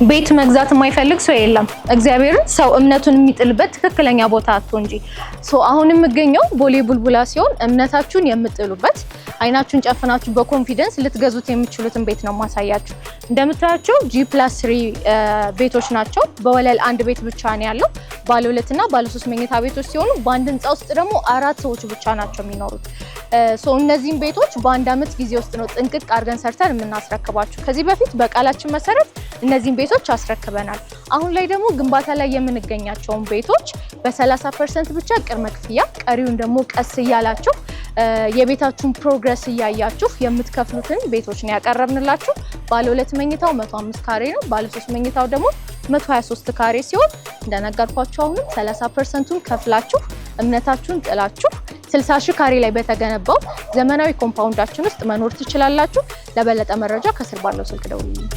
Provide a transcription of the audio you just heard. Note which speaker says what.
Speaker 1: ቤት መግዛት የማይፈልግ ሰው የለም። እግዚአብሔርን ሰው እምነቱን የሚጥልበት ትክክለኛ ቦታ አጥቶ እንጂ። So አሁን የምገኘው ቦሌ ቡልቡላ ሲሆን እምነታችሁን የምጥሉበት፣ አይናችሁን ጨፍናችሁ በ confidence ልትገዙት የምትችሉትን ቤት ነው ማሳያችሁ። እንደምታያቸው G+3 ቤቶች ናቸው። በወለል አንድ ቤት ብቻ ነው ያለው። ባለ ሁለት እና ባለ ሶስት መኝታ ቤቶች ሲሆኑ በአንድ ህንፃ ውስጥ ደግሞ አራት ሰዎች ብቻ ናቸው የሚኖሩት። So እነዚህን ቤቶች በአንድ አመት ጊዜ ውስጥ ነው ጥንቅቅ አድርገን ሰርተን የምናስረክባችሁ። ከዚህ በፊት በቃላችን መሰረት እነዚህን ቤቶች አስረክበናል። አሁን ላይ ደግሞ ግንባታ ላይ የምንገኛቸውን ቤቶች በ30% ብቻ ቅድመ ክፍያ፣ ቀሪውን ደግሞ ቀስ እያላችሁ የቤታችሁን progress እያያችሁ የምትከፍሉትን ቤቶች ነው ያቀረብንላችሁ። ባለ ሁለት መኝታው 105 ካሬ ነው። ባለ ሶስት መኝታው ደግሞ 123 ካሬ ሲሆን እንደነገርኳችሁ አሁንም 30%ቱን ከፍላችሁ እምነታችሁን ጥላችሁ 60 ሺህ ካሬ ላይ በተገነባው ዘመናዊ compound ኣችን ውስጥ መኖር ትችላላችሁ። ለበለጠ መረጃ ከስር ባለው ስልክ ደውሉልኝ።